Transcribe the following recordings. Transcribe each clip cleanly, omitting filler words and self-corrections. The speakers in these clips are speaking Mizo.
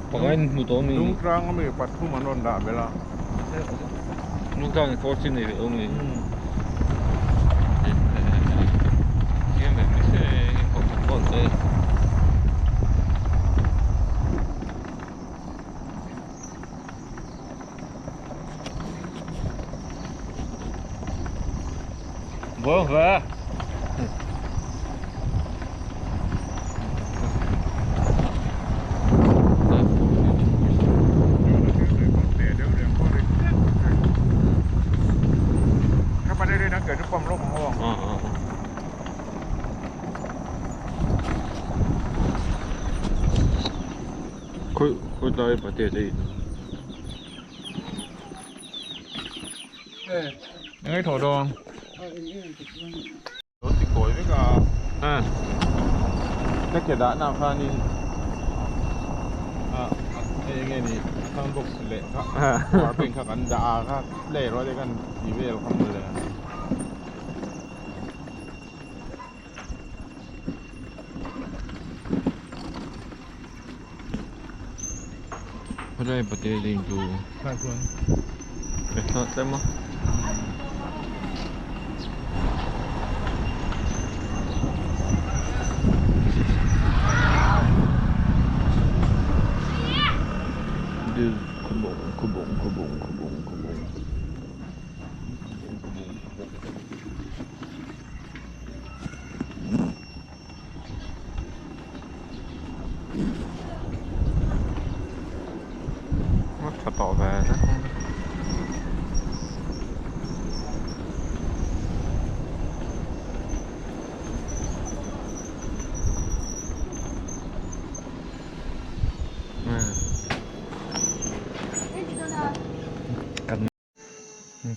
Pangai in hmu tawh mi. Dungtlang ami pathum an rawn dah belh a. Dungtlang in force nei ve awm ni. Siam ve mai se in kohhran pawh an te. Buang ve. Khawi khawi lai pate te in Ngay thổ đòn. Lo ti kawi vek a. Ka ke dah na khanin a hei enge ni sound box leh kha power bank kha kan dah a kha play rual te khan ti vel kha mawle. Helai pate lane chu tlem a. A tha tawh ve vek ang.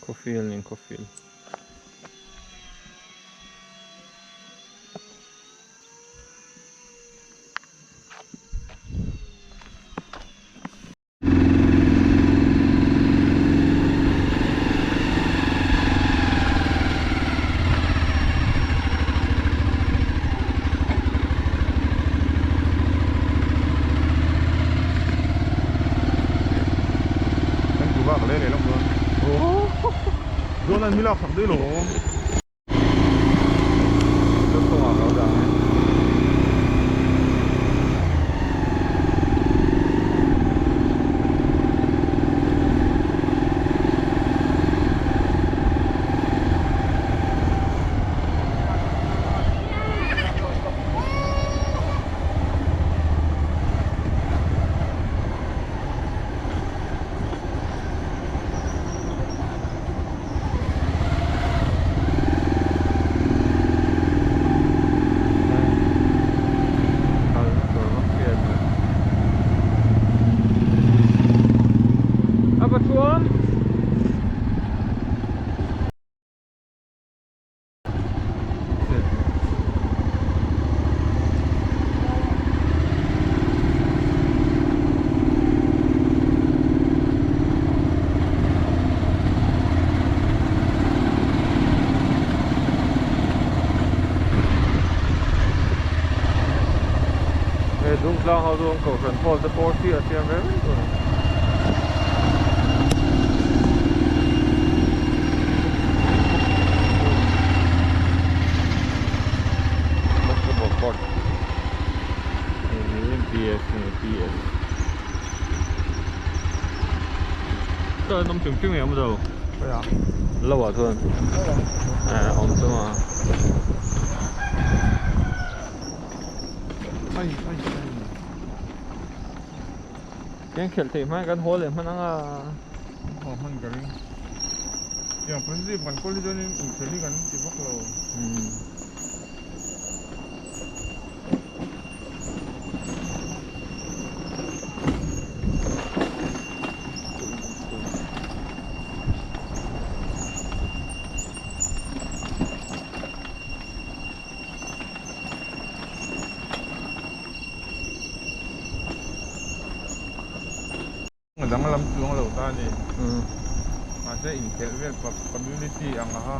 Khawfield in khawfield. Kan kuhva ka lei leh lawk dawn. Dawn an mi lak sak daih lo. He Dungtlang ho chu an kohhran hall te pawh hi a siam ve mai tur a ni. Basketball court hei hi BS nge PS chuan an awm chung chung nge awm zo lo ah chuan awm chu a. Kan khelh theih hma kan haw leh hman ang a. Kan haw hman ka ring. Tiang positive kan kawl hi chuanin inkhelh hi kan ti vak lo. A danglam chuang lo ta a ni. Mahse inkhelh vel community ang aha.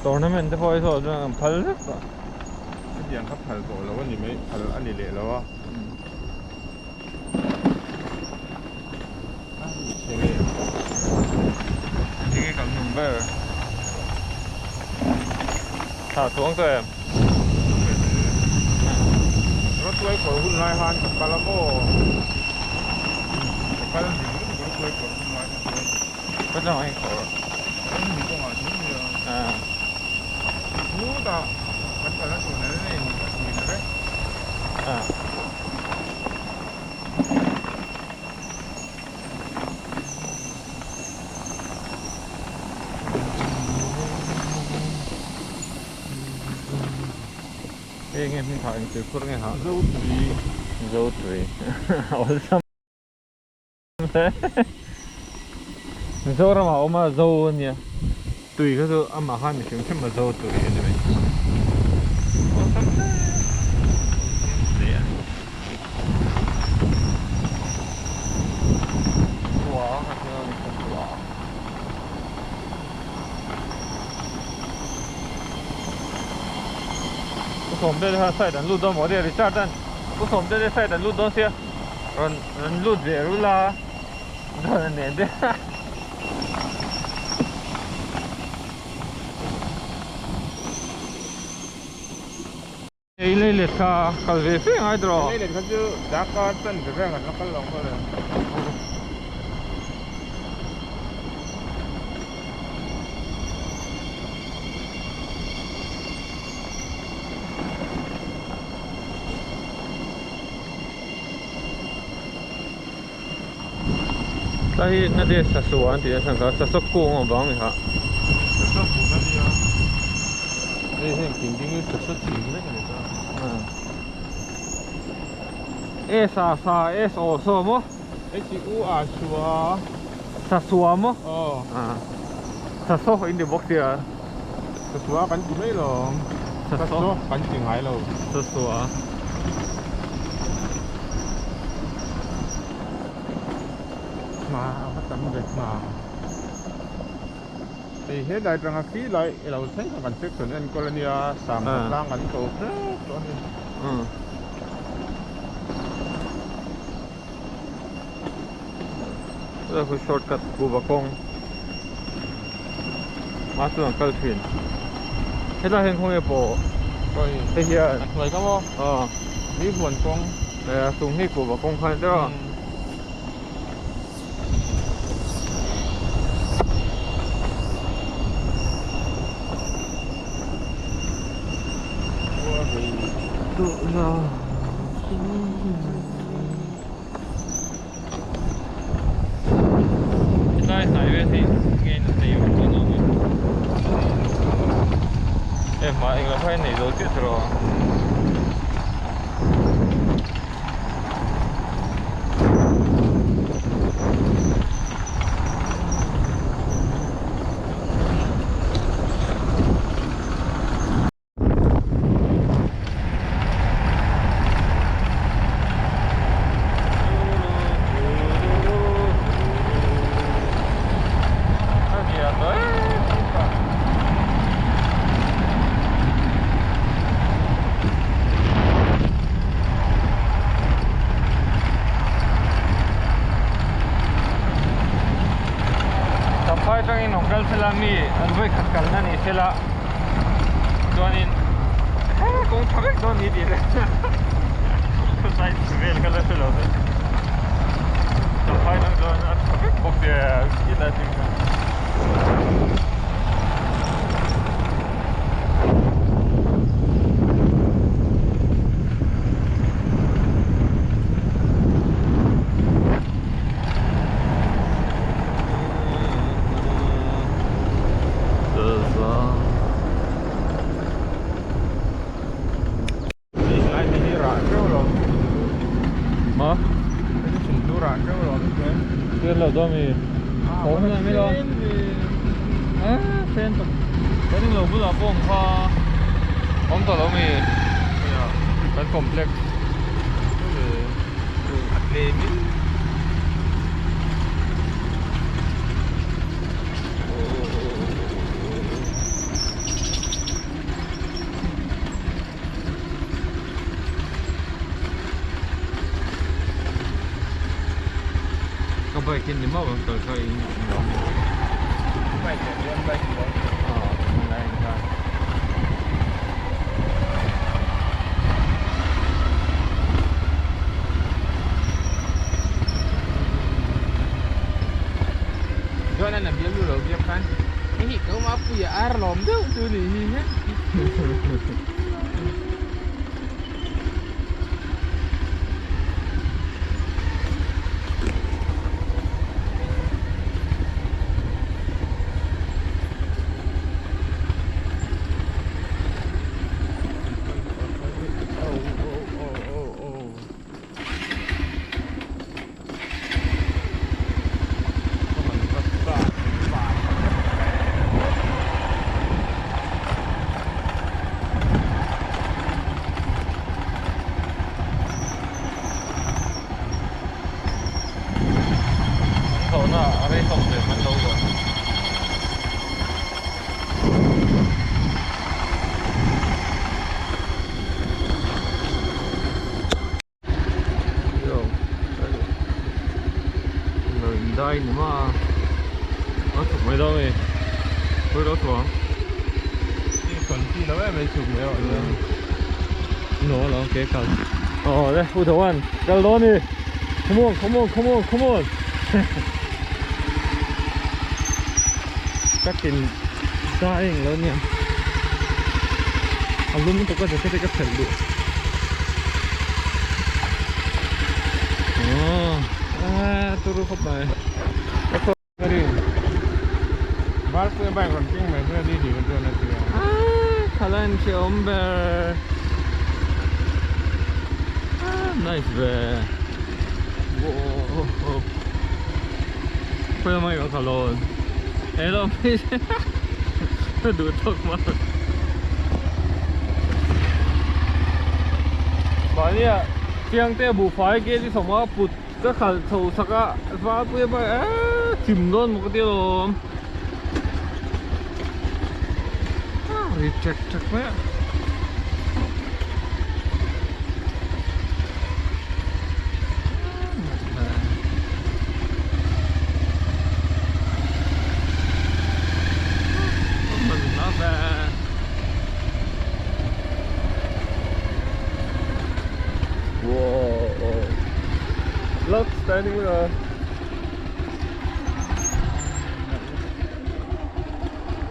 Tournament te pawh hi saw chuan an phal vek tawh. Hetiang kha phal tawh lo a ni mai, phal a ni leh lo a. Tha chuang tawh em? Rawtuai kawr hun lai khan ka kal a maw? Ka kal zing lutuk rawtuai kawr hun lai kha chuan. Ka tlang a inkawr. Kan mi kawngah chu nia. Chutah kan kalna tur nen a in a tui vek. Hei nge hming kha eng tui khur nge ha? Zo tui. Zo tui. Awlsam hle. Mizoram ah awm a zo a nia. Tui kha chu amah khan mi hrim hrim a zo tui a ni mai. Awlsam hle. Awlsam hle a ni. Chua kha chu a ni kha chua. Pu Sawmte te kha side an lut dawn maw tia Richard an Pu Sawmte te side an lut dawn sia rawn rawn lut ve rul a dawn a nen te Ei lei let kha kal ve fe ngai tawh. Lei let kha chu darkar chan ve reng an la kal lo ang kawlh e. Ta hi na de sasu an tih a chhan kha sasu kung a bang ni kha. Sasu kung a nia. Hei heng thing ding hi sasu thing vek a ni ta. S a sa S o so maw? S U a sua. Sasua maw? Aw. Sasu in ti bawk sia. Sasua kan ti mai lo. Sasua kan ti ngai lo. Sasua. Ma a va tam ve ma. Hei he lai tanga khi lai i lo thleng kha kan section enkawl a nia sang khat tlang kan ko hrep tawh a ni. Chutah khu shortcut kuhva kawng a chuan kal thin hetlai hian khawnge pawh hei hian a hnuai ka maw aw mi huan kawng a chung hi kuhva kawng khan a ni tawh a. Hetlai hnai vel hi nge in nei awm dawn lo maw? E hma englo kha in nei zo chiah tawh lo a. Champhai atangin rawn kal sela mi an vawi khat kalna ni sela chuanin he kawng tha vek dawn ni tih leh khawsai vel ka la hre lo ve Champhai atang chuan a tha vek bawk sia khilai atang khan. Ma? Lo do mi. Có này mới lo. Ê, sen tục. Cái này lo bula bông kha. Om to lo mi. Kan complex. Ka bike in ni mau ang kal kha in lo. Bike hian bike Ờ, này anh ta. John-a'n a bialnu lo biak khan hei hi ka awm a puia ar lawm deuh chu ni hi he. Dai ni ma a chhuk mai dawn a ni khawi lo chhuang kon chi lo em mai chhuk mai erawh chuan no lo ke kal aw le u tho an kal dawn ni come on come on come on come on ka tin dai eng lo nia a lum lutuk a jacket hi ka phelh duh aw turu khawp mai Valpuia bike rawn keng mai chu Didi ka chuan a ti a. Khalan khi awm ber. Nice ve. Khawi lamah ka kalawn. Elo mai ka duh tawk mai. Mahnia Chiangte buhfai kg sawma put ka khalh chho sak a Valpuia bike eee chim dawn maw ka ti alawm. Ri ṭek ṭek mai a. Whoa. Look, standing with us.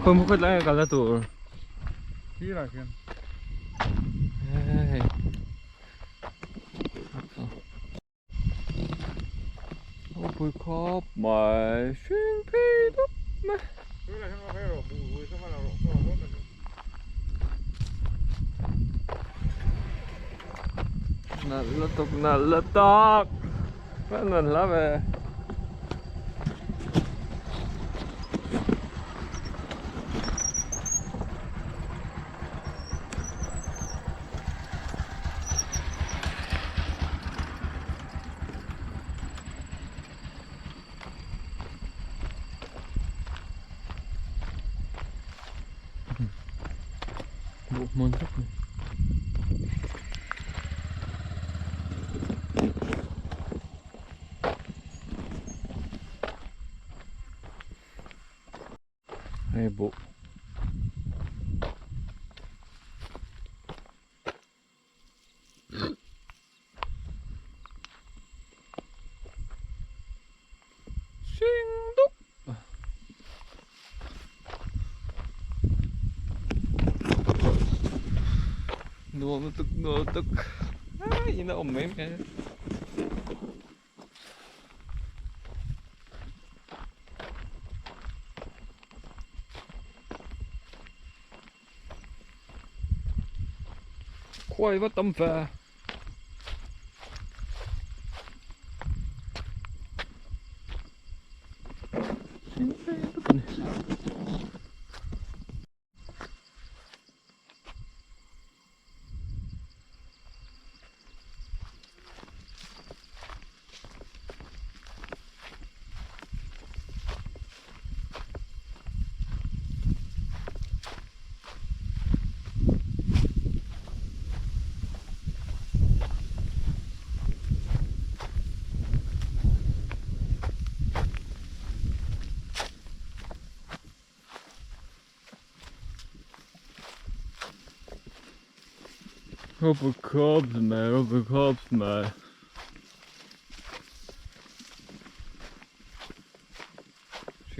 Không có lại cả là tủ. Sirah khian. Hei. Pui khawp mai hring phei dup mai. Nalh lutuk nalh lutuk kan rawn hla ve. Buh hmun tak a ni. Hei buh. Hring dup. Nuam lutuk nuam lutuk. Ai in a awm mai mai. Khuai va tam ve. Rubber cobs mai, rubber cobs mai.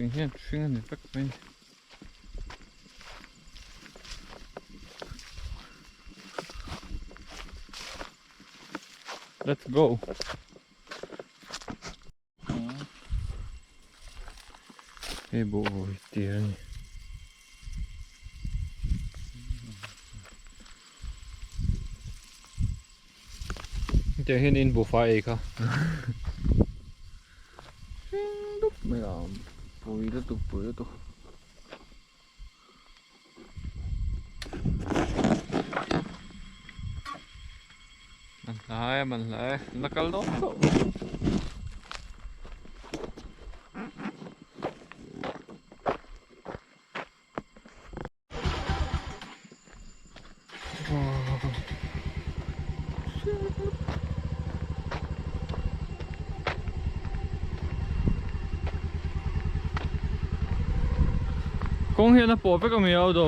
Thing hian hring a ni vek mai a ni. Let's go. Hei buh vawi tir a ni. Hetiang hian in buhfai ei kha. Hring dup mai a pui lutuk pui lutuk. Man hlai a man hlai a la kal dawn chauh. Kawng hian a pawh vek a mi au do.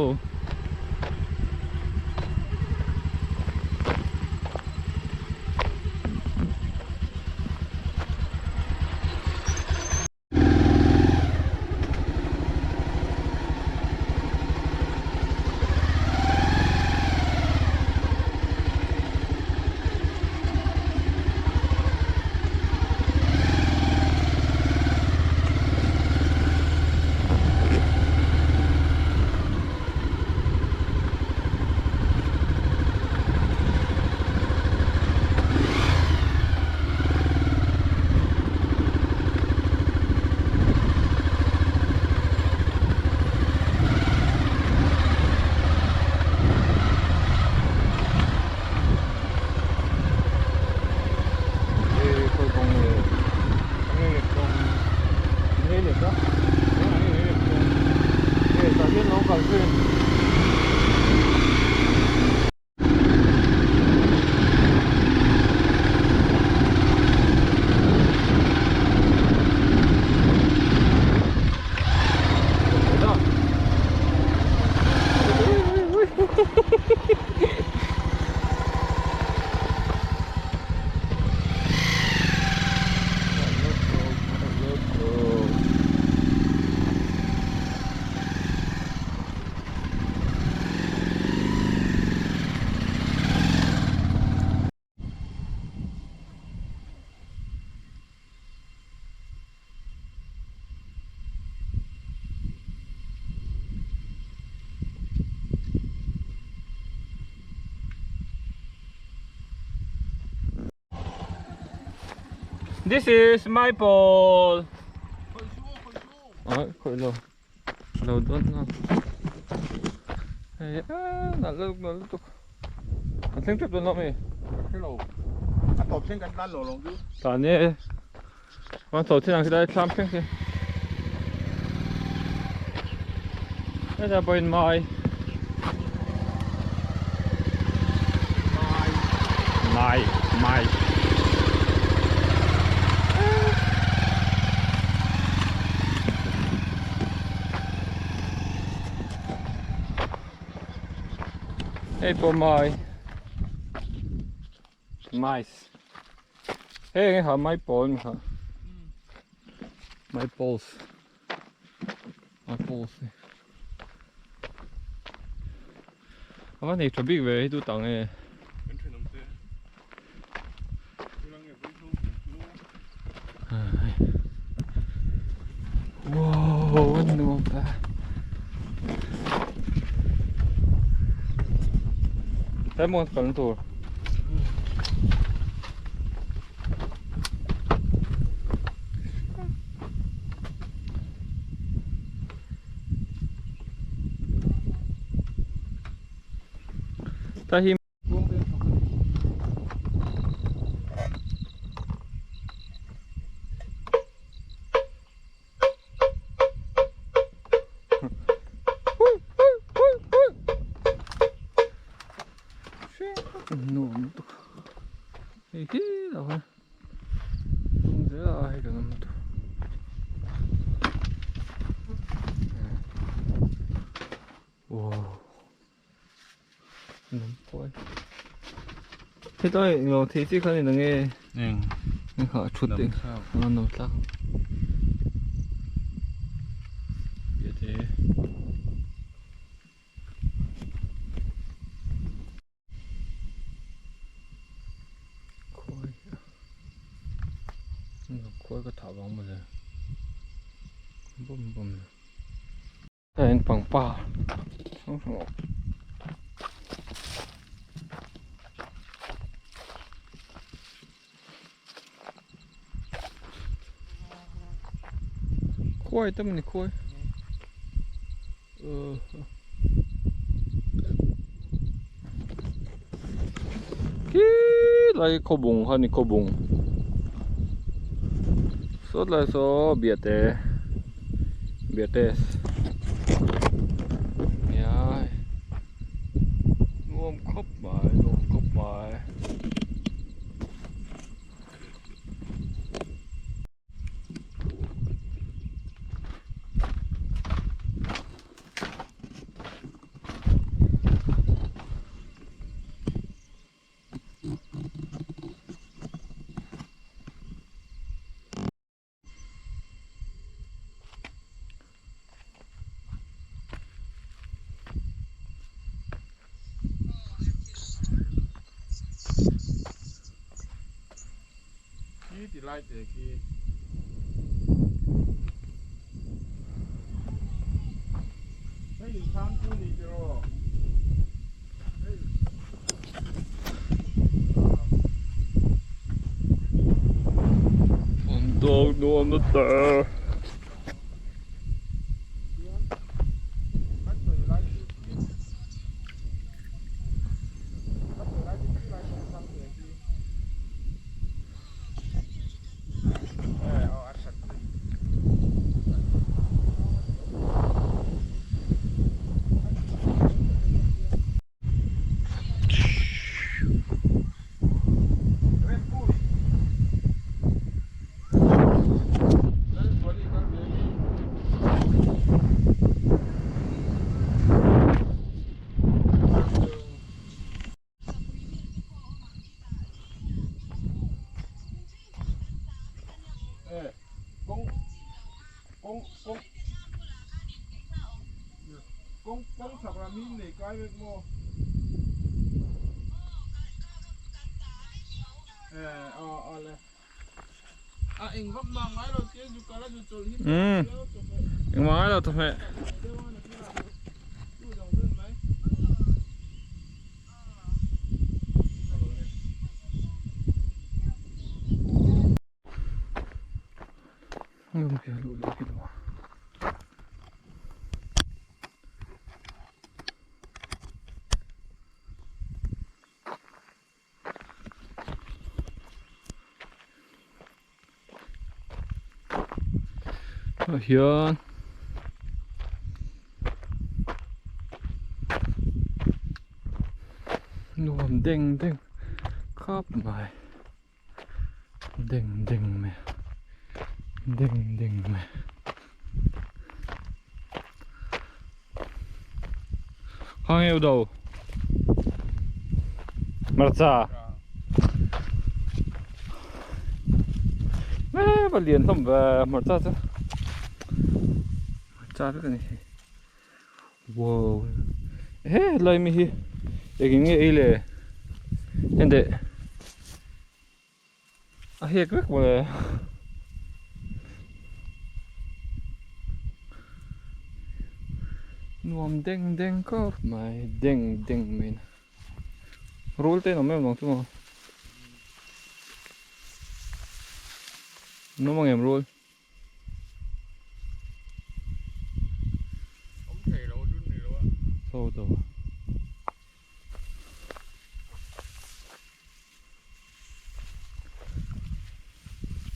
This is my pole. Khoi lo. Lo dawn na. Hei a nalh lutuk nalh lutuk. An thleng tep dawn lo mi. Hello. A tawp thleng kan tlan lo lo chu. Tlan e. Kan chho thin ang khi lai thlam thleng khi. Heta pawhin mai. Mai. Mai. Hei pawh mai. Mais. Hei nge kha mai pawl mi kha. Mai pawls. Mai pawls ni. A va nei tha bik ve hei tu tang e. Wow, an nuam ta. Thế mua cần tur. Ta hi Nuam lutuk hei khi lo hi tung zel a hei kan awm lutuk wow Nuam pawh e hetlai englo thei chi kha a ni nange Eng hei kha a thut te a nuam thlak. hi. Khawi khawi ka thah vang mawle bawm bawm le tah hian pangpar hrang hrang a awm. Khuai te mawni khuai khi lai khawbung kha ni khawbung sawt lai saw biate biate nia nuam khawp mai nuam khawp mai. Khi ti lai te khi. Hei in thlam chu ni tiraw. Hei. An dawk nuam na ta. Umm engmah ngai lo thawhmeh. Tah hian nuam deng deng khap mai deng deng mai deng deng mai Hang yêu đầu Hmarcha va lian hlawm ve hmarcha chu hmarcha vek ani hei wow he helai mi hi engin nge ei le henteh a hek vek mawle. Nuam deng deng khawp mai deng deng mai na rul te an awm em ang chu maw an awm ang em rul. Awm thei lo dun ni lo a. Chho do.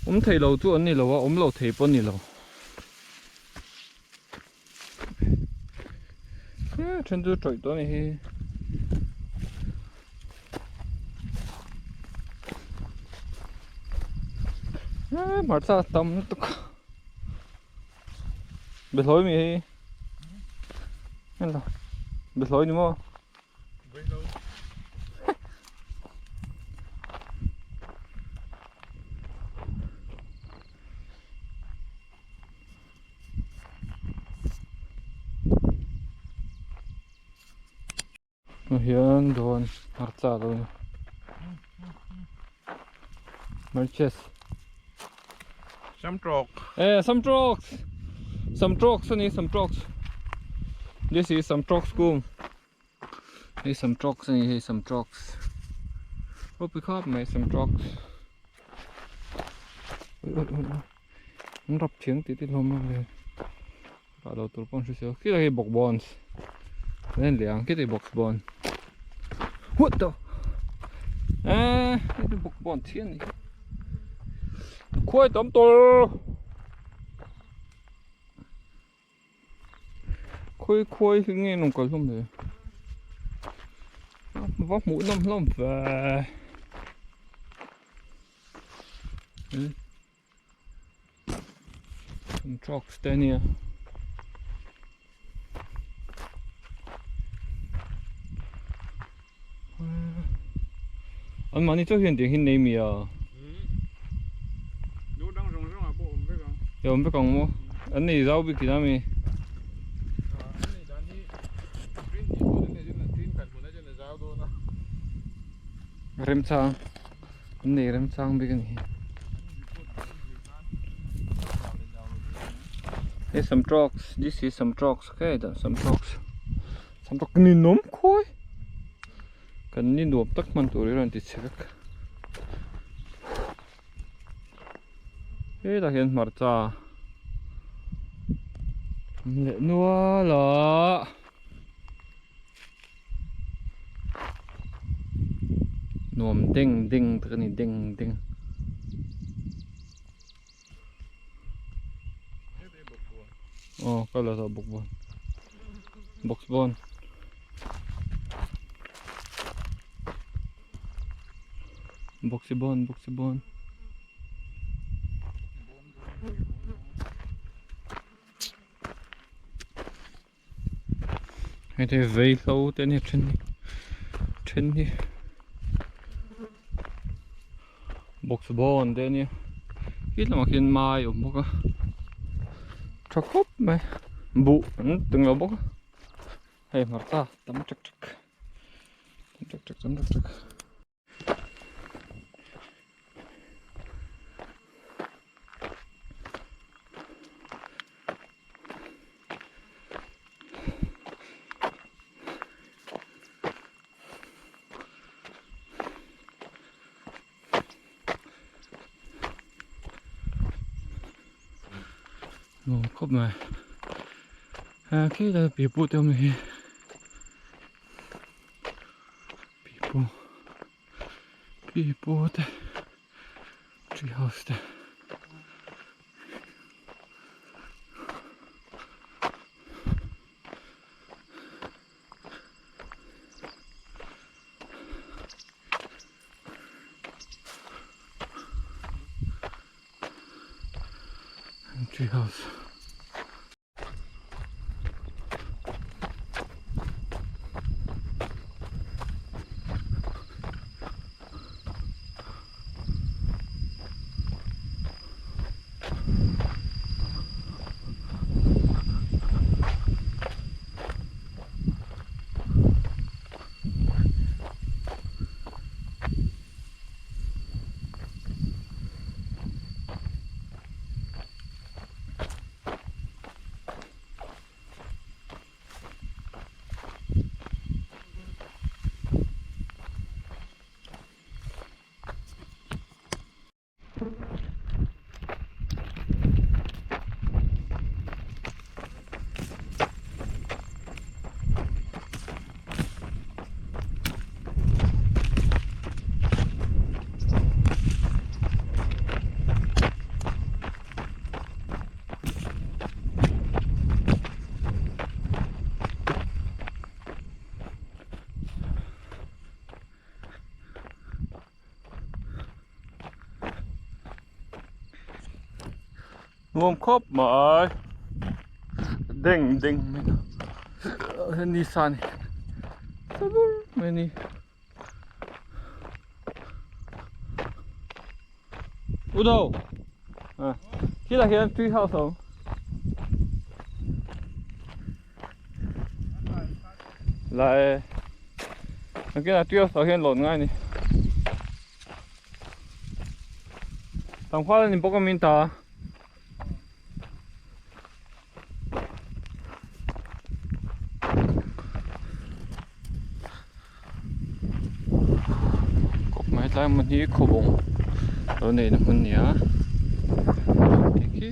Awm thei lo chu an ni lo a, awm lo thei pawh a ni lo. He then chu tawih tawh a ni hi. He hmarcha a tam lutuk a. Behlawi mi hi. Hello. Behlawi ni maw? Hnu hian dawn hmarcha a lo ni. Hmarches. Samtrawk. Eh, samtrawks. Samtrawks ani, samtrawks. This is samtrawks kung. Hei samtrawks ani, hei samtrawks. Ropui khawp mai samtrawks. Ui ui ui ui. An rap thiang tih te hlawm a le. Rah lo tur pawh an hre si lo. Khilai hi bawkbawn an en leh ang khiti bawkbawn. What the eh hei chu bawkbawn thian a ni. Khuai tam tawr. Khawi khawi hi nge rawn kal hlawm le va hmuh nawm hlawm ve an trucks te ania an mahni chauh hian tiang hi nei mi a e awm vek ang maw an nei zau bik tihna ami remchang an nei remchang bik a ni hi some trucks this is some trucks okay some trucks. Sam tak ni nawm khawi kan ni nuam tak hman tur hi a rawn ti chhe vek hetah hian hmarcha awm leh nual a nuam deng deng tak a ni deng deng. Aw ka la tawh bawk bawn box bawn boxy bawn boxy bawn hei te vei hlo te ania then hi then hi box bawn te ania khi lamah khian mai a awm bawk a tha khawp mai buh an tung lo bawk a hei hmarcha tam ṭek ṭek tam ṭek ṭek tam ṭek ṭek. Nuam khawp mai khi lai pipu te awm hi pipu pipu te tree house te. Tree house. Nuam khawp mai deng deng mai a ni sa ni sa bur mai a ni. U đâu à khi là hiện tree house không lại. Nakinah 12 ah hian lawn ngai a ni. Tlangval a ni bawk a min ta. Kawp mai tlai hmun hi khawbung lo neihna hmun a ni a tikhi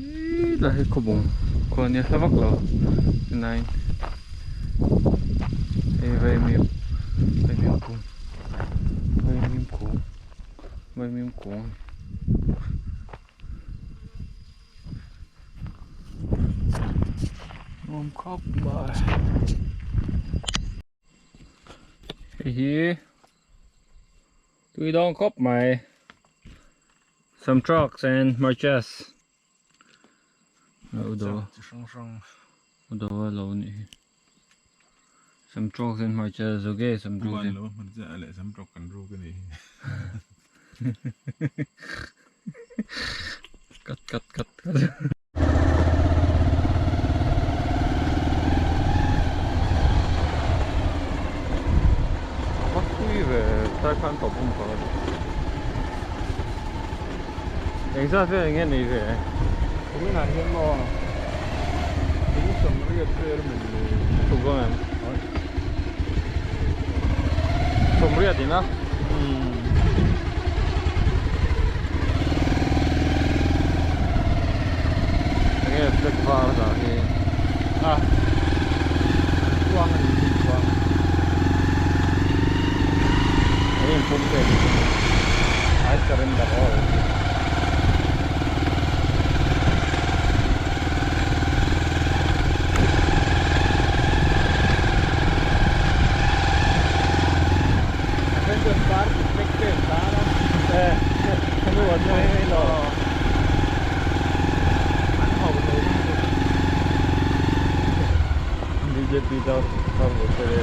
lai hi khawbung khua a nia hla vak lo chulaiin hei vaimim vaimim kung vaimim kung vaimim kung a ni. Nuam khawp mai hei hi tui dawn khawp mai some trucks and marches chi hrang hrang udo a lo nih hi some trucks and marches okay some trucks ban lo hman chiah a leh some truck kan ruk a nih hi. Cut cut cut cut. Tui ve tlai khan tawp awm tawh a ni. Engzat vel nge nei ve? Kuminah hian maw thing sawmriat vel a ni. Chhuk dawn em? Sawmriat in a. Enge flag var dah hi. A kuang a ni hi kuang. Enge in pum te hi. I surrender all. BJP tar tar বছরে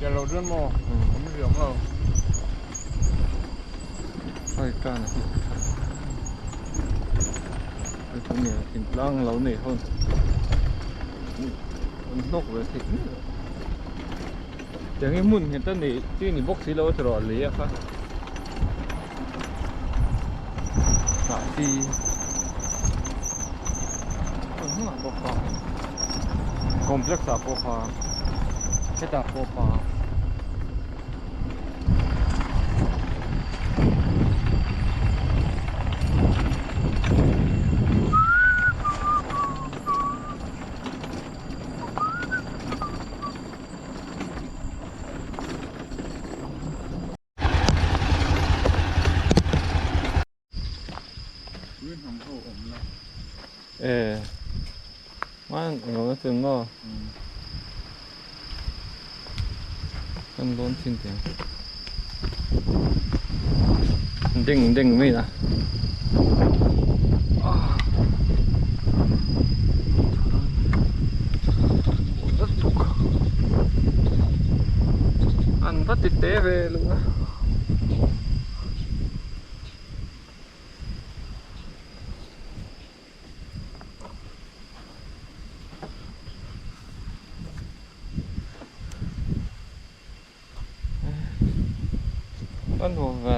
Tiang loh chuan maw awm zia awm lo. Hei tan a hi tha. Hei chu nge thingtlang lo nei ho an hnawk ve theih mai lo. Tiang hi hmun nghet a neih chi ni bawk si lo a tiraw a lei a kha. Tah hi hmun hnungah pawh kha complex ah pawh kha hetah pawh kha. E man englo na chun maw kan dawn thin teh ang ding ding mai a. An va ti te ve lo a. A nuam ve.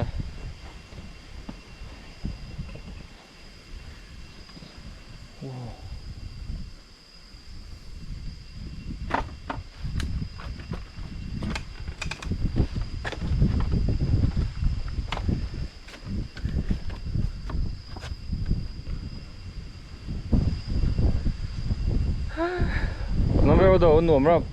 Nuam reuh deuh a nuam rap.